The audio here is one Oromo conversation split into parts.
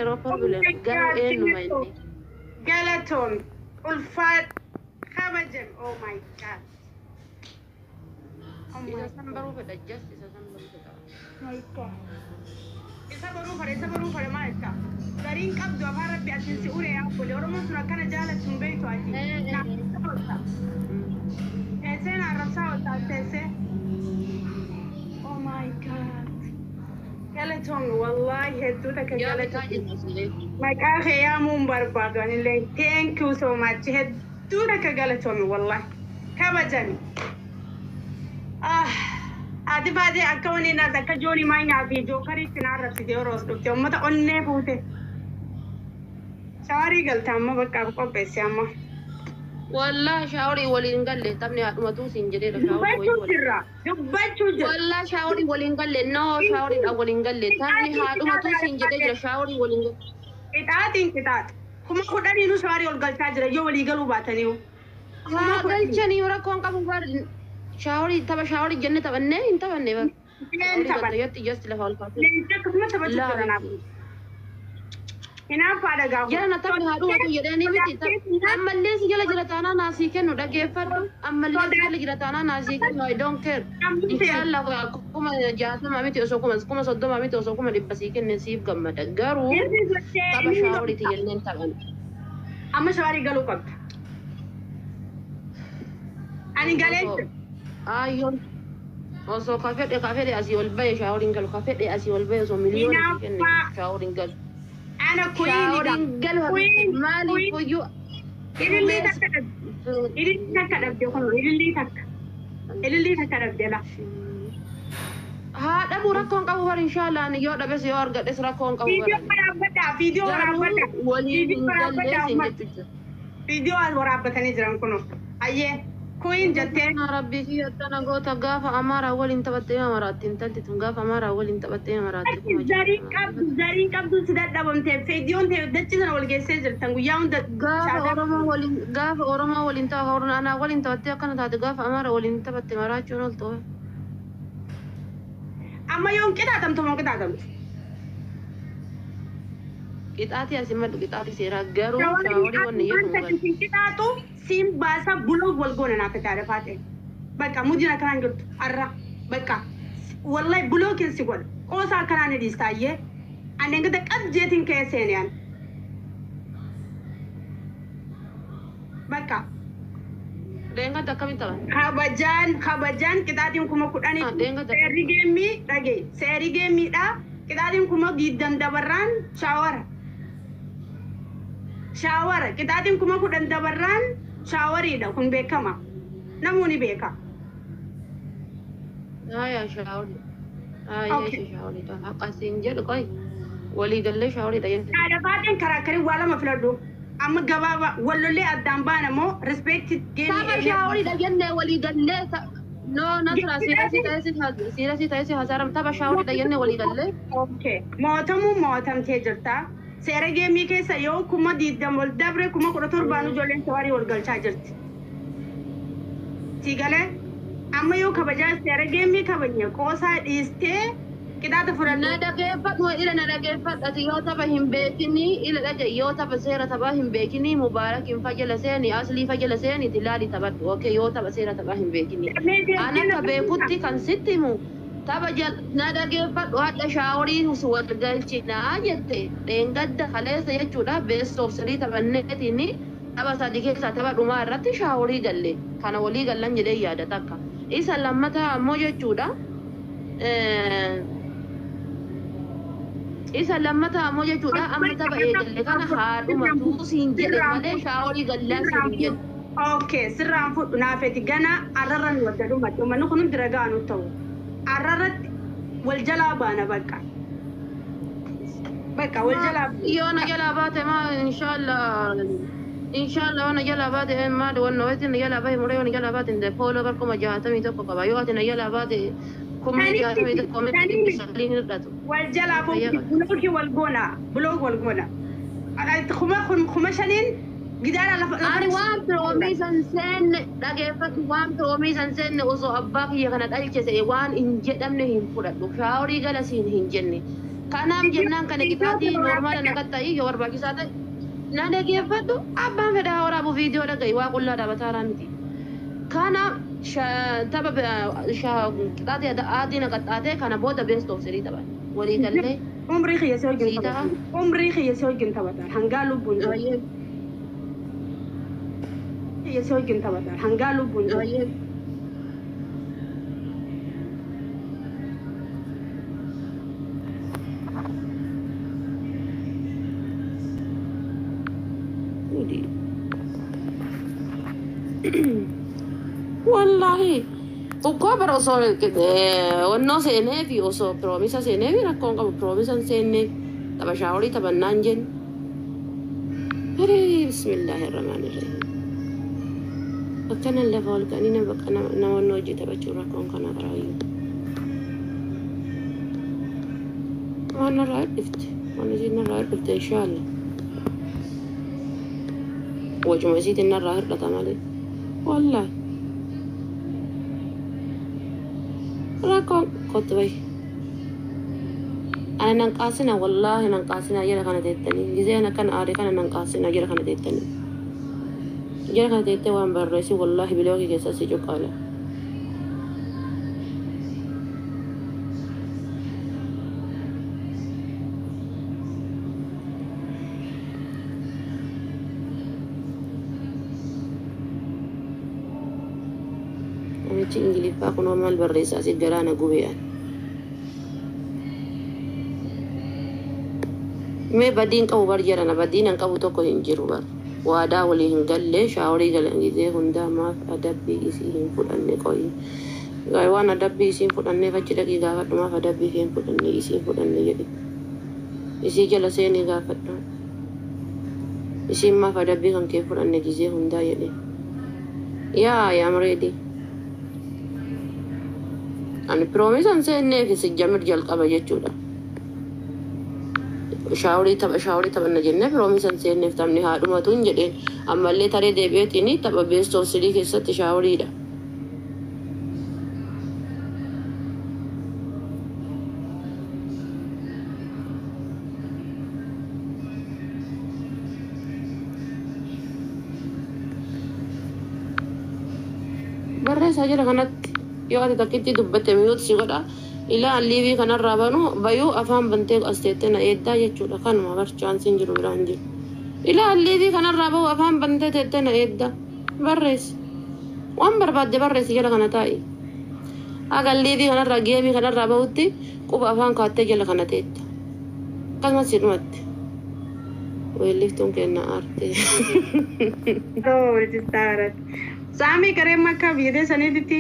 No problem. Garuu eenyuma inni? Galatoon ulfaat kabajam. Oh my God. Oh my Isa san baruu fedha, just isa san baruu fedha. My God. Isa baruu fedha, isa baruu fedha maal isa? Gariin qabdu afaan rabbi asin si ure yaa obbole. Oromoon sun akkana jaalattu hin beektu ati. Naaf oolta. Teessee na arrabsaa oolta teessee. Oh my God. Galatoon wallahi hedduu takka Yaa bitaa galatoon. jirtu silee. Maqaa kee yaamuun barbaadu anillee. Thank you so much. Hedduu takka galatoomi wallahi. Kabajami. Ah, ati baatee akka wani naas akka joonii maanyaa fi jookariitti na arrabsite yeroo os dhufte uummata onnee fuute. Showerii galta amma bakka qopheesse amma. Wallaahi showerii waliin galle, taphni haadhumatuu siin jedheera showerii wayii Dubbachuu waliin. jirra. Dubbachuu jirra. Wallaahi showerii waliin galle, no, showeriidhaan waliin galle, taphni haadhumatuu siin jedhee jira, showerii waliin galle. Qixaatiin qixaaxa. 10,000nuu showerii ol galchaa jira yoo walii galuu baataniiru. Kuma Haa kudhanii. galchanii, rakkoon qabu bar, showerii tapha showerii jenne taphannee hin taphanne bar. Leen Showerii taphan. gatta just lafa ol kaasee. Leenca akkasuma taphachuu Laa jira naaf. Hinaaffaa dhagaa kun. Jala taphni haadhumatu jedhanii miti. Ammallee si jala jira taanaa naasii kennu, dhageeffadhu. Ammallee si jala jira taanaa naasii kennu, I don't care. Inshallah 60,000 miti, osoo 30,000 miti, osoo 100,000 sii kenne siif gammada. Garuu tapha showeriiti jenneen taphan. Amma showerii galuu qabda. Ani galee Osoo jira. Ayyoon osoo ka fedhe asii ol bahe showeriin galu, ka fedhe asii ol bahe osoo miliyoona sii kenne Hinaaffaa. showeriin galu. Ana queenidha. Showeriin galu. Queen. Maaliif Queen. iyyuu Ilillii takka dhabde. Ilillii takka dhabde kun ilillii takka. Ilillii takka dhabde la. Haa dhabuu, rakkoon qabu bar, inshallah ani yoo dhabes yoo argadhes rakkoon qabu Viidiyoo baran. waraabadhaa. Viidiyoo Garuu waraabadhaa. waliin Viidiyoo hin gallee waraabadhaa siin uummata. jechuu jira. Viidiyoo as waraabbatanii jiran kun. Ayyee. Queen jettee. Rabbii kiyya tana goota, gaafa amaaraa waliin taphattee maraatti, intalti tun gaafa amaaraa waliin taphattee maraatti kuma Zarii qabdu, zarii qabdu si dadhabamteef viidiyoon ta'e dachi sana wal geessee jirtan guyyaa hunda. Gaafa Oromoo waliin, gaafa Oromoo waliin tapha, Oromoo anaa waliin taphattee akkana taate, gaafa Amaara waliin taphatte maraachuun ooltu. Amma yoon qixaatamtu moo qixaatamtu? Qixaatii asii maddu, qixaatii seeraa, garuu showerii wanni jedhamu Wanta gal. siin qixaaxu siin baasa, block wal goona naaf taate faate. Bakka mudina akkanaan jirtu arra bakka wallahi blockiin si godha. Qoosaa akkanaan ni dhiistaayyee. Ani gada qabjeetiin kee seeniyaan. Bakka. Deengatti akkamitti taphan? Kabajaan, kabajaan qixaatiin 10,000. Ah, deengatti Seerri gameii dhagee, seerri gameiidha. Qixaatiin 20,000 dabarraan showera. Showera qixaatiin 10,000 dabarraan showeriidha, kun beekama. Namuu ni beeka. Haya, showerii. Haya, showeriidha. Akkasiin jedhu qoy. Walii gallee showeriidha jette. Haadha faateen karaa karii waa lama filadhu. Amma gabaabaa wallollee addaan baana moo respect gameii Tapha eegee. showeriidha jennee walii gallee. No, Nasra, seriously ta'ee si hasaaram, tapha showeriidha jennee walii gallee. Okay. Mootamuu mootamtee jirta. Seera gameii keessa yoo 20,000 ol dabre 17,000 ijoolleen showerii wal galchaa jirti. Si galee amma yoo kabajaa seera gameii kabajne qoosaa dhiistee qixaaxa Na fudhadhu. dhageeffadhu, ila na dhageeffadhu, ati yoo tapha hin beekini, ila dhage, yoo tapha seera taphaa hin beekini, Mubaarakin fajjala seeni, Aslii fajjala seeni, ilaali taphadhu, okay, yoo tapha seera taphaa hin beekini. An akka beekutti kan sitti himu tapha jal na dhageeffadhu, hadha showerii wal galchinaa jette dheengadda kaleessa jechuudha, best of three taphanneetiin tapha sadi keessaa tapha dhumaa irratti showerii galle, kana walii gallan jedhee yaada takka. Isa lammataa ammoo jechuudha. Isa lammataa ammoo jechuudha, amma tapha eegalle kana haadhumatu siin jedhe malee showerii gallaa siin hin jedhu. Okay, sirraan fudhu naafeti gana arrarra nu wadda dhumatti uummanni kun hundi ragaa nu ta'u. Arrarratti wal jalaa baana bakka. Bakka wal jalaa. Yoo na jalaa baate maa, inshallah, inshallah, yoo na jalaa baate maali wanna wayiti na jalaa bahe muree, yoo na jalaa baate hin follow bar 61,000 qaba, yoo ati na jalaa baate 61,900 hin hir'atu. Wal jalaa blockii wal goona, block wal goona. 5,000n gidaara lafa. Ani waan piroomiisan seenne, dhageeffadhu, waan piroomiisan seenne osoo abbaa kiyya kana dhalche ta'e waan hin jedhamne hin fudhadhu. Showerii gala siin hin jenne. Kanaaf jennaan kana qixaatii normaala na qaxxa'i yoo barbaachisaa ta'e na dhageeffadhu abbaan fedhaa waraabu viidiyoo dhaga'i waa qullaa dhaabataaraa miti. Kana tapha qixaatii adii na qaxxaatee kana booda best of three taphan walii gallee. Umrii kiyya si wajjin Sii ta'a. taphatan. Umrii kiyya si wajjin taphatan. Hangaa lubbuun jiru. Kiyya si wajjin taphatan. Hangaa lubbuun jiru. Wallaahi tokko bara osoo wannoo seenee fi osoo promise seenee fi rakkoon qabu promise hin seennee tapha shaaworii taphannaan jennu. Hiree bismillaahi irrahmaani irrahiim. Akkana lafa ol ka'anii nama bakka namoonni hojii taphachuu rakkoon kana qaraayyuu. Waan narraa dhifte waan isiin narraa dhifte inshaallah. Wacuma isiitiin narraa hir'ata malee. Wallaahi. Rakkoon kottu bahi. Ana nan qaasina wallaahi nan qaasina jala kana teettanii gizeen akkana aade kana nan qaasina jala kana teettanii. Jala kana teettee waan barreessi wallaahi bilookii keessa si cuqqaala. Namichi Ingiliffaa kunoo maal barreessaa asii galaana gubeedhaan. Mee badiin qabu bar jedhana badiin an qabu tokko hin jiru bar. Waadaa walii hin galle shaaworii galan gizee hundaa maaf adabbii isii hin fudhanne qoyi. Waan adabbii isii hin fudhanneef achi dhaqii gaafadhu maaf adabbii hin fudhanne isii hin fudhanne jedhe. Isii jala seenii gaafadhu. Isiin maaf adabbii kan kee fudhanne gizee hundaa jedhe. Yaa I am ready. Ani promise an seenneef sijjamir jalqaba jechuudha. Shaaworii tapha shaaworii taphanna jennee promise an seenneef taphni haa dhumatu hin jedheen ammallee taree deebi'eetiin tapha best of three keessatti shaaworiidha. Barreessaa jira kanatti yoo ati takkitti dubbatte mute si godha. Ilaa liivii kanarraa banu bayuu afaan bantee as teettee na eeddaa jechuudha. Kanuma barchaan siin jiru biraan jiru. Ilaa liivii kanarraa bahu afaan bantee teettee na eeddaa. Barreessi. Waan barbaadde barreessi jala kana taa'i. Haga liivii kanarraa geemii kanarraa bahutti quba afaan kaattee jala kana teetta. Akkasumas si dhumatti. Weelliftuun kenna aartee. Oh, register. Saami garee makka biyya saniitti.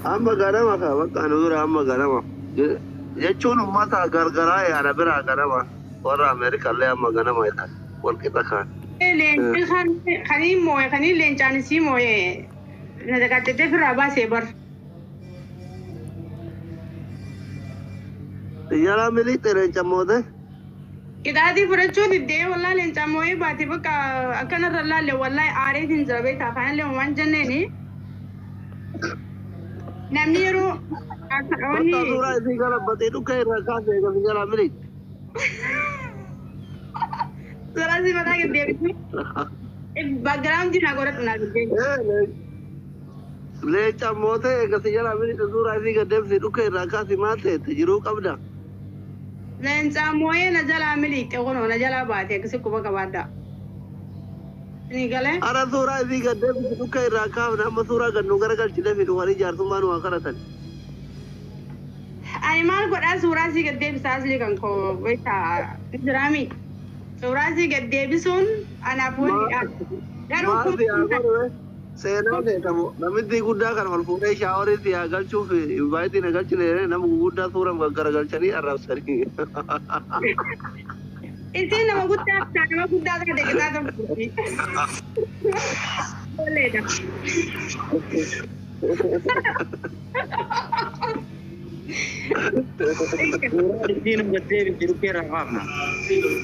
Amma ganama ka bakka nu dura amma ganama. Jechuun uummata gargaraa yaada biraa ganama. Warra Ameerikallee amma ganama jedhan wal qixa kaan. Leenci kanii moo'e kanii leencaan isii moo'e na dagattee firraa baasee bar. Xiyyaara miliixxe leenca moote. Qixaatii fudhachuu diddee wallaa leencaan moo'ee baate bakka akkanarra laalle wallaa aareetiin jira beektaa afaanillee waan jenneeni. Namni yeroo Bakka wanni suuraa isii galabbatee dhukkee irraa kaasee eega xiyyaara miliixxe. suuraa si mataa gad deebisee background naa godhadhu naa diddee. Leenca mootee eega xiyyaara miliixxe suuraa isii gad deebisee dhukkee irraa kaasee maal ta'etti jiruu qabda. Leencaan moo'ee na jalaa miliixxe kunoo na jalaa baate akkasi quba qabaadha. Ni galee. Ara suuraa isii gad deebisee dhukkee irraa kaafne amma suuraa gad nu garagalchine fi dhufanii jaarsummaa nu haa kadhatan. Ani maal godhaa suuraa sii gad deebisaa asli kan koo beektaa jiraami. Suuraa sii gad deebisuun anaaf wanni garuu Maal si haa godhu seenaa beekamu namitti guddaa kana ol fuudhee shaaworii si haa galchuuf invaayitii na galchine nama guguddaa suura garagalchanii arrabsanii. Isiin nama guddaa nama guddaa taate qixaa tokko. Toleedha. Suuraa isiin gad deebifti dhukkee irraa kaafna.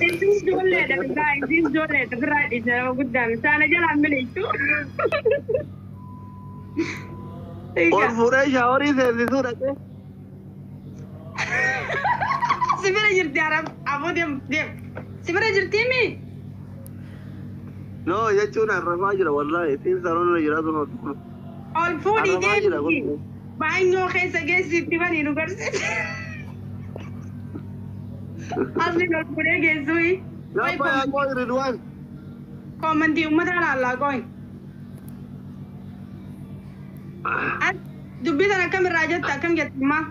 Isiin ijoolleedha biraa isiin ijoolleedha biraa dhiisa nama guddaa misaana jalaan miliichu. Ol fuudhee shaaworii seensisuu dhaqee. Si bira jirti arab aboo deem deem. Si bira jirti mi? No jechuun arrafaa jira wallaahi ittiin saroon irra jiraatu kun. Ol fuudhii Arrafaa jira deemti. kun. Baanyoo keessa geessitti banii nu garsiise. Asli ol fuudhee geessuyi. Gaafa yaa qoy Ridwaan. Koomantii uummata laallaa qoy. Dubbii sana akkamirraa jetta akkam jettummaa?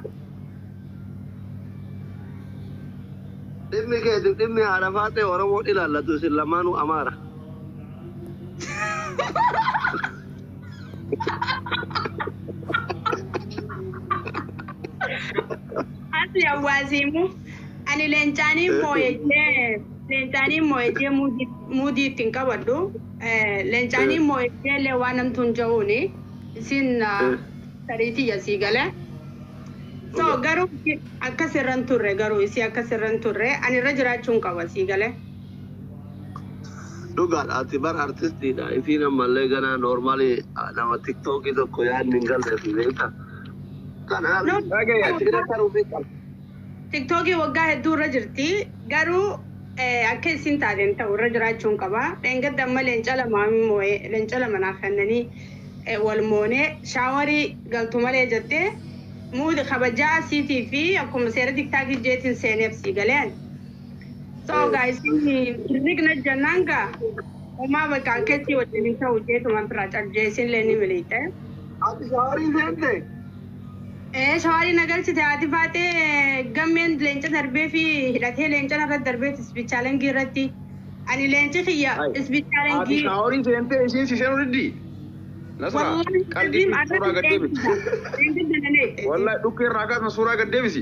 Dhimmi keetiif dhimmi haadha faatee Oromoon ilaallatu isin lamaanuu Amaara. Asli hawaasiimu ani leencaanii moo'ee leencaanii moo'ee muudii ittiin qabadhu. Leencaanii moo'ee illee waan namtuun ja'uuni isin sariitii yasii galee. So garuu akkas irra hin turre garuu isii akkas irra hin turre ani irra jiraachuun qaba sii galee. Dhugaadha ati bar artistiidha. Isiin ammallee ganaa noormaalii nama tiktookii tokko yaadni hin galleef beekta. Kanaaf No, ati bira taruu fi qaba. Tiktookii waggaa hedduu irra jirti garuu akka isin taateen ta'u irra jiraachuun qaba. Dheengadda amma leenca lama moo'ee leenca lama naaf kennanii wal moonee shaawarii galtu malee jettee muudi kabajaa siitii fi akkuma seera tiktaakii jeetiin seeneef sii galeen. So guys, rigna jennaan gaa homaa bakka akkasii wajjin hin ta'u jeetuma biraa cabjee illee ni miliite. Ati shaawarii seente? Shaawarii na galchite haati faatee gammeen leenca darbee fi hidhatee leenca irratti darbee isbichaalengii irratti. Ani leenci kiyya Ati isbichaalengii. shaaworii seentee isiin si seenuu diddi. Nasra qalbii suuraa gad deebisi. Wallahi dhukkee irraa kaasna suuraa gad deebisi.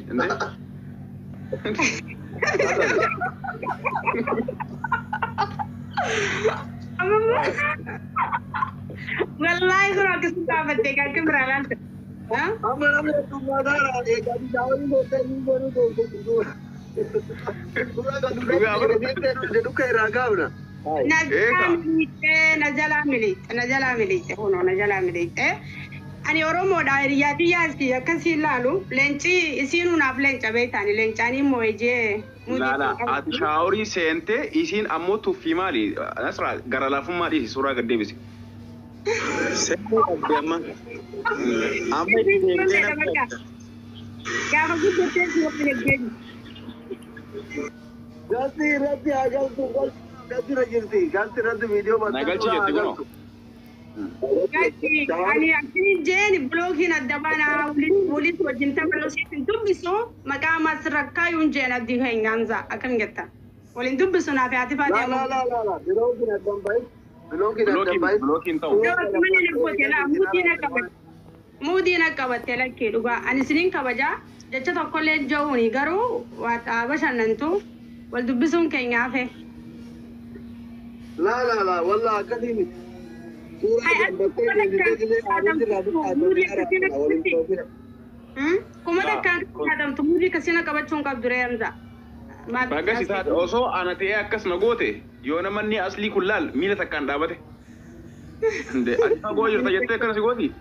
Wallahi kun akkasii gaafattee kan akka biraa laalte. Amma namni heddummaa taara eegaa shaawarii seentee isiin seenuu deemte. Suuraa gad deebisee dhukkee irraa kaafna. Na jalaa miliixee, na jalaa miliixee, na jalaa miliixee, kunoo na jalaa miliixee. Ani Oromoodha hiriyaa biyyaas akkasii ilaalu leenci isiinuu naaf leenca beektaani leencaanii immoo ijee Laala ati shaaworii seentee isiin ammoo tuffii maali? Nasra gara laafummaa dhiisi suuraa gad deebisi. Seenuu qabdi amma. Amma itti deemtee na fudhatta. Gaafa guddattee si waliin eegdeeni. Galti irratti haa galtu galti irra jirti galti irratti viidiyoo Na galchi maxxansuudha haa jetti kunoo. galtu. Galchi ani akkasiin jeeni bilookiin adda baanaa waliin wajjin taphannu siin dubbisu maqaa ammas rakkaayuun jeen abdii keenyaanza akkam jetta. Waliin dubbisu naaf haati Laa faatee. laa laa laa laa bilookiin addan bahin bilookiin addan Bilookiin bahin. bilookiin ta'u. Muudii na qabatte lakkee dhugaa ani isiniin kabajaa jecha tokkollee ja'uuni garuu waa bashannantu wal dubbisuun keenya hafe. Laa laa laa wallaa akkasii miti. Suuraa Ai, gambattee kuma deebitee gilee takkaan dhaabbitti irraa muudii biqilaa akkasii na waliin qabatti. toofina. Kuma takkaan qabatamtu muudii akkasii na qabachuun qabdu ree Hamza. Bagas taate osoo ana ta'ee akkas na goote yoo namanni aslii kun laal miila takkaan dhaabate. Ati fagoo jirta jettee akkana si gooti.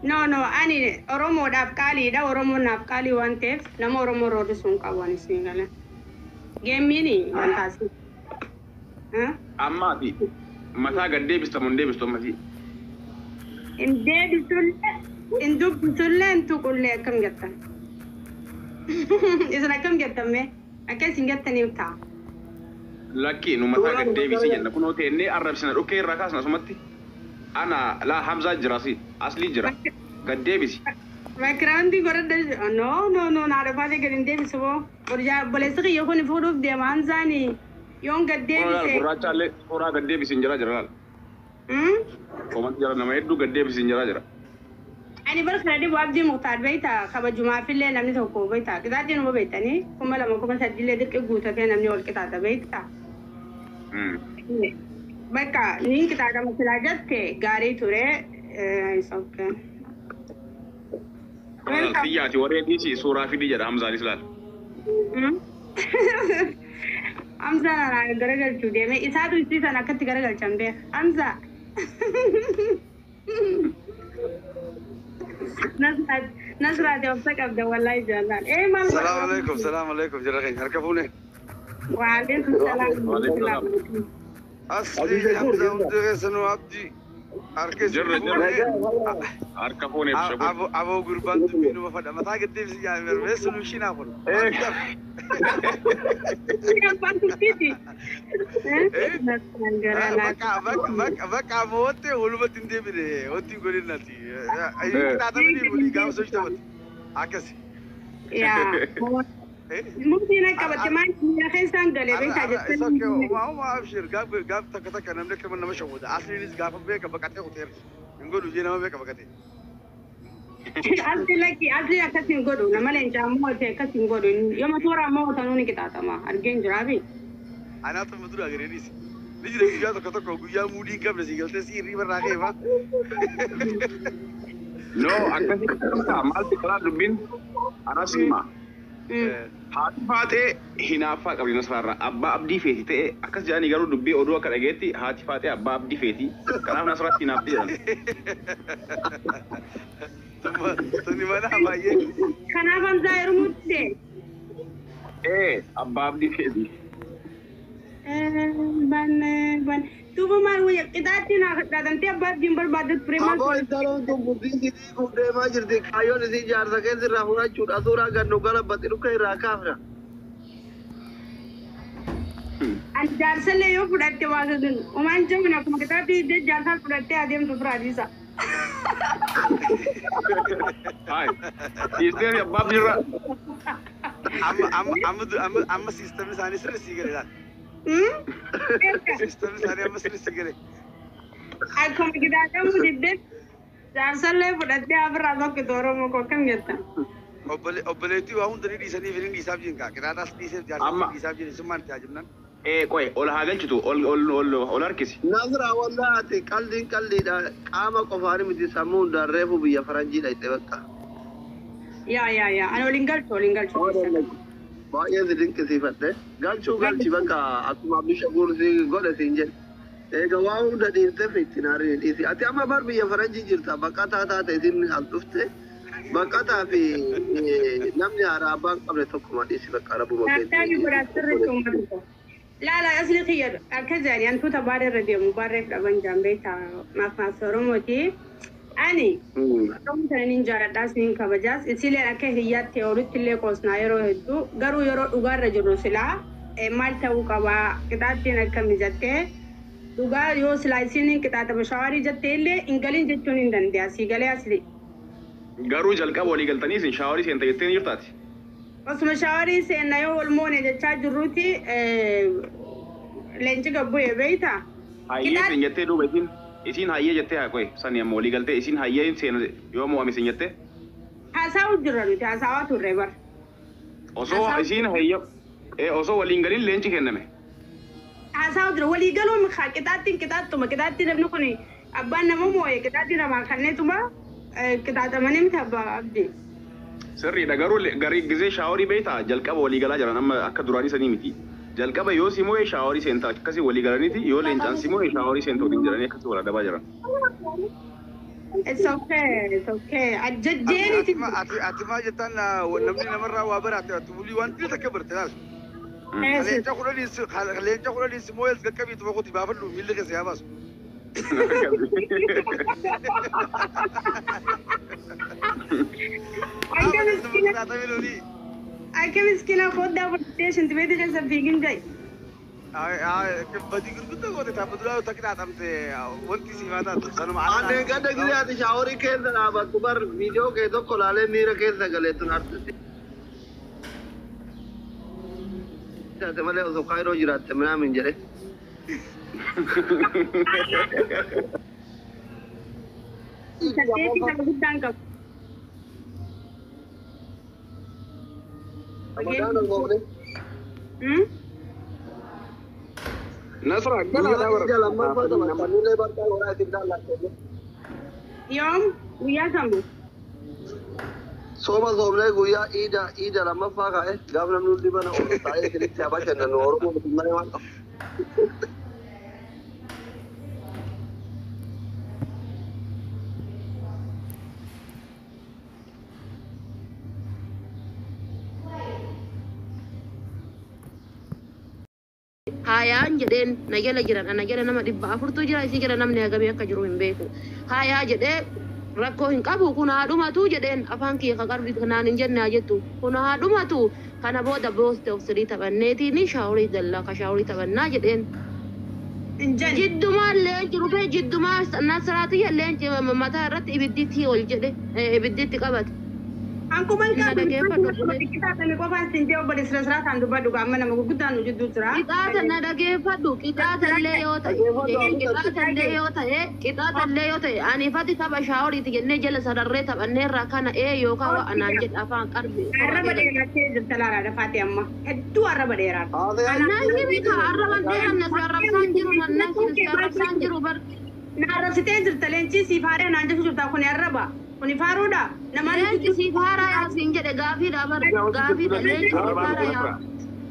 No no ani Oromoodhaaf qaaliidha Oromoon naaf qaalii waan ta'eef nama Oromoo roorrisuu hin qabu ani siin galee. Geemmiini wantaasi. Amma ati mataa gad deebista moo hin deebistu ammasii? Hin deebisullee hin dubbisullee hin tuqullee akkam jettan. Isin akkam jettan mee? Akka isin jettaniif ta'a. Lakki nu mataa gad deebisi jenna kunoo teennee arrabsina dhukkee irraa kaasna asumatti. Ana laa Hamzaa jira si aslii jira gad deebisi. Background godhadha no no no naa dhufaatee gad hin deebisu boo. Obboleessi kiyya kun fuudhuuf deema Hamzaani yoon gad Kunoo laal deebise. gurraacha illee suuraa gad deebisi hin jira jira laal. Komanti jira nama hedduu gad deebisi hin jira jira. Ani bar kana dhibu Abdii Muktaar beektaa kabajumaafillee namni tokko beektaa qixaaxii numa beektanii 2000 3000 dirqi guutatee namni wal qixaaxa beektaa. Bakka niin qixaaxama silaa jette gaarii ture. It's okay. Welcome. Xiyyaati warreen dhiisi suuraa fidii jedha Hamzaanis laal. Hamza na garagalchuu deeme isaatu isii sana akkatti garagalchan beeka. Hamza. Nasraati obsa qabda wallahi jaallaan. Ee maal godha? Salaam alaikum, salaam alaikum. Jara keenya harka fuune. Waalaikum salaam. Waalaikum salaam. Asli Hamza hundi keessanuu abdii harka isin Jirra jirra. fuune. Harka fuuneef shabu. Aboo gurbaan dubbii numa fadha. Mataa gaddeebisi jaame mermee solution kun. Abbaan tuffiiti. Bakka bakka bakka bakka ammoo wanti walumatti hin deebine wanti hin godhin nati. Qixaatamanii walii gaafa sochii taphate. Akkasi. Yaa. Murtiin akka qabatte maal miira keessaan galee beekaa It's okay. jettee. Uma abshir gaaf gaaf takka takka namni akka nama shawwata. Asliinis gaafa beeka baqatee kuteera. Hin godhu jee nama beeka baqatee. Asli lakki asli akkas hin godhu nama leencaa moote akkas hin godhu yooma toora mootanuu ni qixaaxama argeen jiraabi. Anaatu amma dura agareenis. Ni jira guyyaa tokko tokko guyyaa muudii hin qabne si galtee si hirriba irraa ka'e. No, akkasii maalti karaa dubbiin anas hima. Haati Faaxee hinaaffaa qabdi Nasraarraa. Abbaa Abdii feeti ta'e akkas jedhanii garuu dubbii oduu akka dhageetti haati Faaxee abbaa Abdii feeti. Kanaaf Nasraatti hinaaffii jedhan. Tuni mana baay'ee. Kanaaf Hamzaa heerumutti. Ee abbaa Abdii feeti. Ban ban duuba maal wayya qixaatti naa dhadhantee abbaa abdiin barbaadde ture maal Aboo intaloon tun bultii isii diiguuf deemaa jirti. Kaayyoon isii jaarsa keessa irraa fudhachuudha. Suuraa gannu galabbatti dhuka irraa kaafna. Ani jaarsallee yoo fudhatte waa sun umaan jabina akkuma qixaatti jaarsaa fudhattee adeemtu firaadisa. Hai. Dhiistee abbaa Abdiirraa. Amma amma amma amma amma siistamni isaanii sirri sii gale laal. Siistamni isaanii amma sirri sii gale. Akkuma qixaaxamuu diddee jaarsallee fudhattee afirraa tokkitu Oromoo koo akkam jetta? Obboleettii waa hunda ni dhiisanii fi ni dhiisaaf jiran kaa. Qixaaxaas dhiiseef jaarsa dhiisaaf jiran sun maal ta'a jennaan. Ee qoy ol haa galchitu ol ol ol ol harkisi. Nasra wallah ati qalliin qalliidha. Qaama qofaan miti sammuu hundaan reefu biyya faranjii dhayxe bakka. Yaa yaa yaa ani waliin galchu waliin galchu. Baay'ee si dinqisiifadhe. Galchuu galchi bakka akkuma Abdii Shakuur si godhe siin jedhe. Egaa waa hunda dhiirtee fiitti naariin dhiisi. Ati amma bar biyya faranjii jirta. Baqataa taate isin as dhufte. Baqataa fi namni haaraa abbaan qabne tokkuma dhiisi bakka rabbuma Naaftaanii godhaa sirriitti uummatu koo. Laala asli kiyya akka jedhani hantuuta baara irra deemu baarreef dhaban jaan beektaa maaf maaf Oromooti. Ani Oromoo sana nin jaaladhaas nin kabajaas isileen akka hiriyyaatti oolutti illee qoosnaa yeroo hedduu garuu yeroo dhugaarra jirru silaa maal ta'uu qabaa qixaattiin akkami jettee dhugaa yoo silaa isiin qixaaxama shawaarii jettee illee hin galin jechuun hin danda'a sii galee asli. Garuu jalqaba walii galtanii isin shaaworii seenta jettee ni jirtaati. Osuma shaaworii seenna yoo wal moone jechaa jirruuti leenci gabbu'e beeyta. Hayyee isin jettee duuba isin isin hayyee jettee haa qoy sani amma walii galtee isin hayyee seena yoo mo'ame isin jettee. Haasa'u jirra nuti haasa'aa turre bara. Osoo isin hayyee osoo waliin galin leenci kenname. Haasa'u jira walii galuun qixaattiin qixaattuma qixaattii namni kun abbaan nama moo'e qixaattii namaa kanneetuma qixaaxamanii miti abbaa abdii. Sirriidha garuu garii gisee shaaworii beektaa jalqaba walii galaa jiran amma akka duraanii sanii miti. Jalqaba yoo si moo'e shaaworii seentaa akkasii walii galaniiti yoo leencaan si moo'e shaaworii seenta waliin jiranii akkasii wal adabaa jiran. It's okay, it's okay. Ajjajjeeniti. Ati maal jettaan namni namarraa waa baraate ati bulii waan dhibee takka barte laal. Leenca kudhanii si moo'e qaqqabiitu boqoti baafadhu miilli keessa yaa baasu. Akka miskiina akka miskiina foddaa fudhattee shintibeetii keessa fiigin ja'i. Badii gurguddoo goote taapha duraa takka xaaxamte wanti si himaa taatu sanuma. Ani gadda gisee ati shaaworii keessa dhaabattu bar viidiyoo kee tokko laalee miira keessa galee tun artisti. Taate malee osoo kaayiroo jiraatte minaamin jedhe. Saddeetii nama guddaan qabu. Ramadaan goone. Nasra gala Guyyaa ija lammaffaa taphattanillee barqaa godhaa isin daallatte. Yoom guyyaa samu. Sooma soomnee guyyaa iida iida lammaffaa kaa'e gaaf namni hundi mana oolu taa'ee isinitti haa bashannanu Oromoo miti malee waan qabu. Haayaan jedheen na jala jiran ana jala nama 400tu jira isii jala namni hagamii akka jiru hin beeku. Haayaa jedhee rakkoo hin qabu kun haadhumatu jedheen afaan kiyya ka qarbi kanaan hin jenne haa jettu kun haadhumatu kana booda booste of sirii taphanneetiin shaaworii dallaa ka shaaworii taphannaa jedheen. Hin jenne. Jiddumaa leenci dhufee jiddumaa nasraatiyya leenci mataa irratti ibidditti ol jedhe ibidditti qabate. Ankuman Na qabu dhageeffadhu obboleessi. qixaaxame qofaan sin jee obboleessi siraataan dubbadhu amma nama gurguddaan nu jidduu jira. Qixaaxa na dhageeffadhu qixaaxallee yoo ta'e qixaaxallee yoo ta'e qixaaxallee yoo ta'e ani fati tapha shaaworiiti jennee jala sararree taphanneerraa kana ee yookaan waa anaan jedha afaan qarbi Arraba dheerattee jirta laaraa dafaate amma hedduu arraba dheeraadha. Naan himi ka arraban dheeranna si arrabsaan jiru nan si arrabsaan jiru bar. Na arrabsitee jirta leencii siif haaree naan jechuu jirta kuni arraba kuni faaruudha namaan Leenci siif haaraa yaa siin jedhe gaafiidha bar gaafiidha leenci siif haaraa yaa.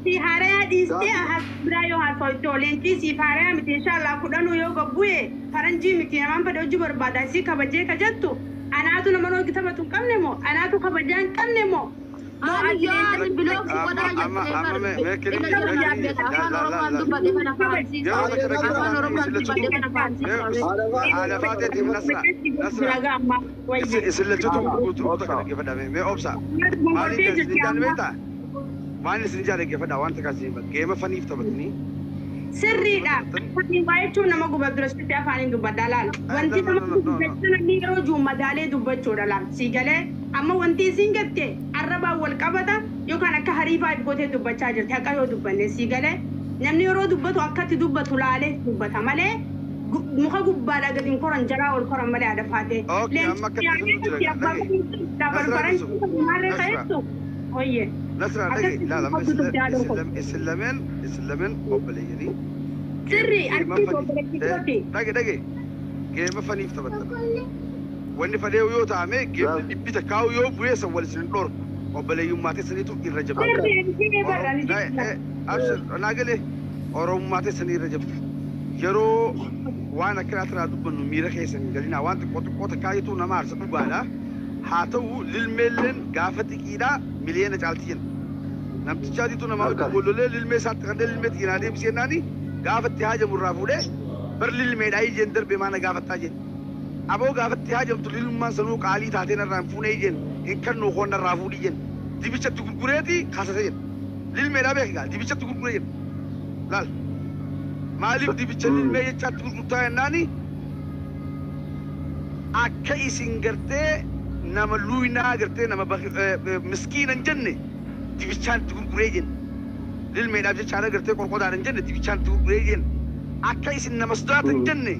Si haaree dhiistee biraa yoo haasofte leencii siif haaree miti inshaallah kudhanuu yoo gabbu'e faranjii miti namaan fedhe hojii barbaada si kabajee ka jettu anaatu nama hojii taphatu hin qabne moo anaatu kabajaa hin qabne moo Ani yoo ati bilooksi godhaa jettee bar ila jala dhaabbata afaan Oromoon dubbadhe kana fahansiisa afaan Oromoon dubbadhe kana fahansiisa. Haadha faateetiif Nasra. Nasra. Isin lachuutu guutuu takka dhaggeeffadhaa. Mee obsa. Maaliif isin jaalladha beektaa? Maaliif isin jaalladha dhaggeeffadhaa waan takka isin geema faniif taphatanii. Sirriidha. Afaan waa jechuun nama guba durasitti afaaniin dubbadhaa laala. Wanti nama dubbachuu namni yeroo jiru madaalee dubbachuudha laala. Si galee amma wanti isin gatte arrabaan wal qabata yookaan akka hariifaa gootee dubbachaa jirti haqa yoo dubbanne si galee namni yeroo dubbatu akkatti dubbatu laalee dubbata malee muka gubbaadhaa gadi hin koran jalaa ol koran malee haadha faatee. Okay, amma akkatti isin jira. Leenci Oye. Nasra dhagaye ilaala amma isin lameen isin lameen obboleeyyanii. Sirri ati obboleettikooti. Dhage dhage geema faniif taphattan. Wanni fadhee yoo ta'ame geemni dhibbi takkaa'u yoo bu'ee san wal isin dhorku obboleeyyummaa teessaniitu irra jabaata. Sirri ati barra ni jira. Abshir naa galee oromummaa teessanii irra jabdu. Yeroo waan akkanaa tanaa dubbannu miira keessan hin galinaa waan xiqqoo xiqqoo takkaayitu nama aarsa dhugaadha. Haa ta'u lilmeelleen gaafa xiqiidhaa miliyoona caalti jenna. Namtichaatitu nama gollolee lilmee isaatti kanneen lilmee xiqqinaa deebisee jennaani gaafa itti haajamu irraa fuudhee bar lilmeedhaa ijeen darbe maana gaafattaa jenna. Aboo gaafa itti haajamtu lilmummaan sanuu qaalii taatee narraa hin fuunee ijeen hin kannuu koon narraa fuudhii jenna. Dibichatti gurgureeti kaasase jenna. Lilmeedhaa beekaa dibichatti gurguree jenna. Laal maaliif dibicha lilmee jechaatti gurgurtaa jennaani akka isin gartee nama luynaa gartee nama miskiina hin jenne dibichaan itti gurguree jenna. Lilmeedhaaf jechaadha gartee qorqodaan hin jenne dibichaan itti gurguree jenna. Akka isin nama sodaata hin jenne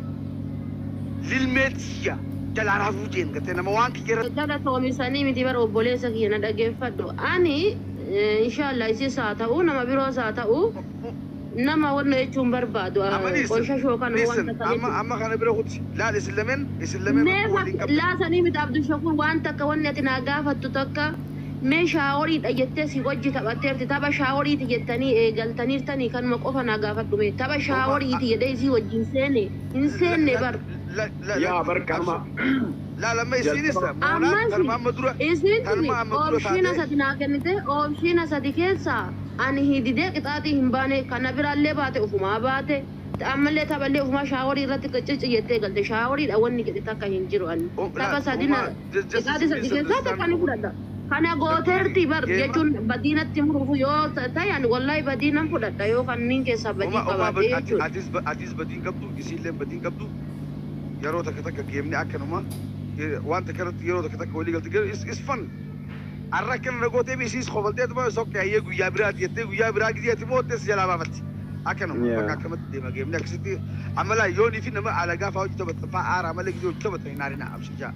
lilmee tiyya jalaan hafuu jeen gartee nama waan kiyya irra Dhala toomisanii miti bara obboleessa kiyya na dhageeffadhu. Ani inshallah isis haa ta'u nama biroos haa ta'u nama wanna jechuun barbaadu Amma listen, qoshashoo kana listen, wanta amma ta'e. amma kana bira kuti laal isin lameen isin lameen rakkoo waliin qabdan. Laasanii miti Abdushakur waan takka wanni ati naa gaafattu takka mee shaaworiidha jettee si wajji taphatteerti tapha shaaworiiti jettanii eegaltaniirtanii kanuma qofa naa gaafadhu mee tapha shaaworiiti jedhee isii wajjin seene hin seenne bar. Yaa barqama. Laal amma isiinis moonaan Ammas tanuma amma dura isiin tuni tanuma amma dura oomishina taatee sadi naa kennite oomishina sadi keessaa ani hididee qixaaxii hin baane kana biraallee baate ufumaa baate ammallee taphallee ufumaa shaaworii irratti qiccici jettee galte shaaworiidha wanni jedhe takka hin jiru ani tapha sadi na qixaaxii sadi keessaa takka ni fudhadha. Kana gooteerti bar jechuun badiinatti murufu yoo ta'e ani wallahi badiinan fudhadha yoo kanneen keessaa badii Uma uma qabaate jechuudha. atis atis badiin qabdu isiillee badiin qabdu yeroo takka takka geemni akkanuma waan takka irratti yeroo takka takka walii galte garuu is fun. Arra akkana nagootee isiis kofaltee tuma soqqee ayyee guyyaa biraati jettee guyyaa biraa gizee ati moottee si jalaa baafatti. Akkanuma bakka akkamatti deema geemni akkasitti amma laa yoonii fi nama alagaa fa'aa hojii taphatan fa'aa aaraa malee gizee hojii taphatan hin aarinaa abshijaa.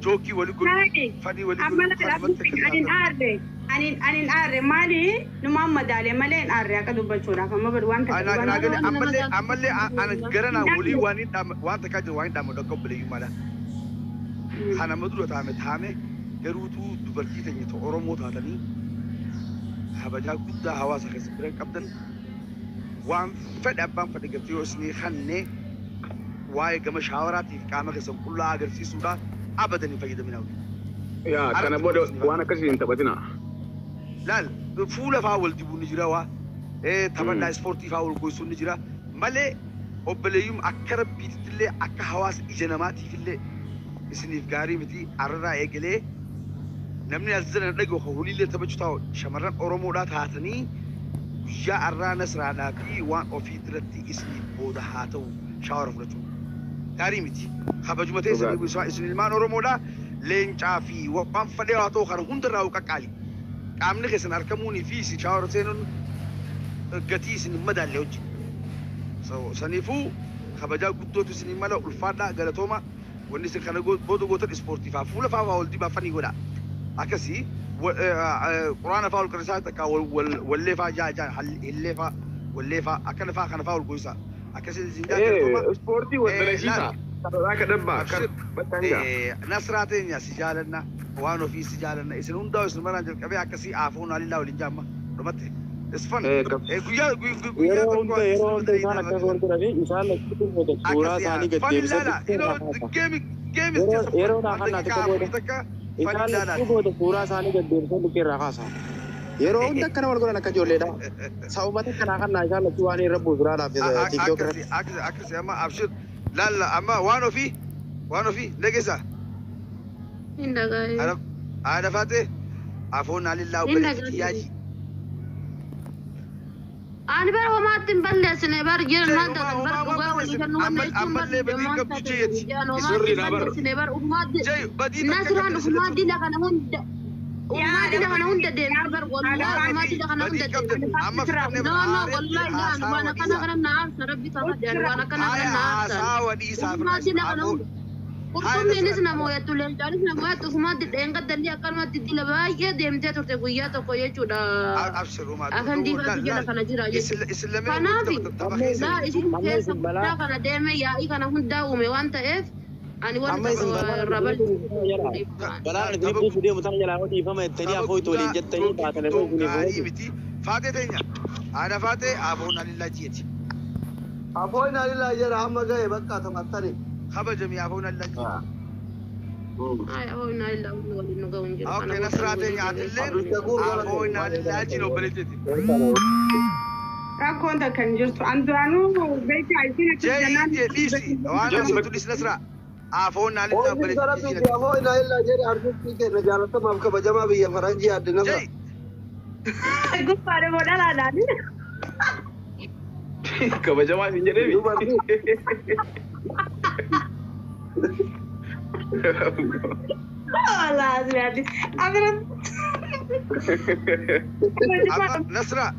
Jookii walii godhu fanii walii Amma godhu kanumatti akka anin aarre anin anin aarre maali numaan madaale malee hin aarre akka dubbachuudhaaf amma badu waan takka Ana dhugaa gale ammallee ammallee ana gara naa walii waan hin dhaama waan takkaa jiru waan hin dhaamu dhaqqa obboleeyyummaadha. Kana amma dura taame taame garuutuu dubartii teenya ta'e Oromoo taatanii kabajaa guddaa hawaasa keessa bira qabdan waan fedhe abbaan fedhe gartee yoo isinii kannee waa'ee gama shaawaraatiif qaama keessan qullaa agarsiisuudha abadan hin fayyadaminaa. Yaa kana booda waan akkasii hin taphatina. Laal fuula fa'aa wal dibuun ni jira waa Taphannaa ispoortii fa'aa wal gochuun ni jira. Malee obboleeyyum akka rabbiitti illee akka hawaasa ija namaatiif illee isiniif gaarii miti arraa eegalee namni as jala dhaga'u kan holiillee taphachuu taa'u shamarran Oromoodhaa taatanii guyyaa arraa Nasraadhaa fi waan ofii irratti isiniif booda haa ta'u shaawara fudhachuu. Gaarii miti. Kabajuma ta'e isin ilmaan Oromoodhaa leencaa fi waan fadhee haa ta'u kana hundarraa qaqqaali. Qaamni keessan argamuunii fi isin shaawara seenuun gatii isin hin madaalle hojii. Saniifuu kabajaa guddootu isin mala ulfaadhaa galatooma wanni isin kana booda gootan ispoortii fa'aa fuula fa'aa wal dibaa fanii godha. Akkasii quraana fa'aa ol qirisaa takka wallee fa'aa jaa jaa hillee fa'aa wallee fa'aa akkana fa'aa kana fa'aa ol goisa. Akkasii isin jaa galatooma. Ispoortii wal dalasiisa. Sarara akka dabbaa akka bakka Nasraa teenya si jaalanna waan ofii si jaalanna isin hundaa isin maraan jalqabee akkasii aafuun alillaa waliin jaamma dhumatti. Isfan guyyaa guyyaa Yeroo hunda yeroo hunda isaan akkas wal godhanii isaan lachuutu suuraa isaanii gad deebisan. Yeroo naa kana xiqqoo booda isaan lachuu booda suuraa isaanii gad deebisan dhukkee irraa kaasa. Yeroo hunda akkana wal godhan akka ijoolleedha. Sababata kanaa kana isaan lachuu waan irra buusu laalaaf TikTok irratti. Akkasii amma abshir laalla amma waan ofii dhageessa. Hin dhaga'e. Haadha faatee afoon alillaa obboleettii yaaji. Ani bara homaatti hin balleessine bar jiran maal taatan bar dhugaa walii kan nu jechuun bar homaatti hin balleessine bar ufumaatti Nasraan ufumaa dila kana hunda ufumaa dila kana hunda deemte bar wallahi ufumaa dila kana hunda deemte no no wallahi laan waan akkana kana na aarsa rabbi kabajaan waan akkana kana na aarsa ufumaa dila kana hunda qurxummiinis nama hoyattu leencaanis nama hoyattu ufumaatti dheengaddallee akkanumatti dila baay'ee deemtee turte guyyaa tokko jechuudha. Afaan diimaatu jala kana jira jechuudha. Kanaaf laa isin keessa guddaa kana deeme yaa'ii kana hundaa uume waan ta'eef ani wanta irraa balleessu. Balaan isin buusu deemu tana jalaa dhiifama jettanii afooytu waliin jettanii baatan irra isiniif miti. Faatee teenya. Haadha faatee afoon alillaa ji'eeti. Afoon alillaa jedha hamma ga'e bakka taphattani. Kabajami afoon alillaa ji'eeti. Ay afoon alillaa waliin nu ga'u hin jiru. Okay, Nasraa teenya atillee afoon alillaa jiin obboleetteeti. Rakkoon takka hin jirtu. An duraanuu beekaa isin akka Jee dhiisi. Waan haasoftu dhiisi Nasraa. Afoon alillaa obboleetteeti. Afoon alillaa jedhe artistii keenya jaalatamaaf kabajamaa biyya faranjii adde Nasraa. Gubbaadha moo dhalaadhaan? Kabajamaa isin jedhee Nasra,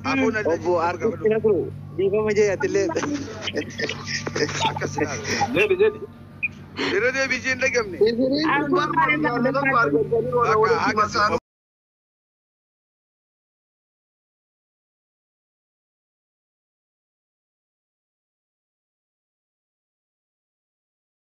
afoon alillaa Obbo artistii Nasru dhiifama jee atillee. Akkas ilaala. Jedhi jedhi. Yeroo deebii jeen dhagamne. Isiniin kun barbaadu jaallatama argatanii walitti masaanuu.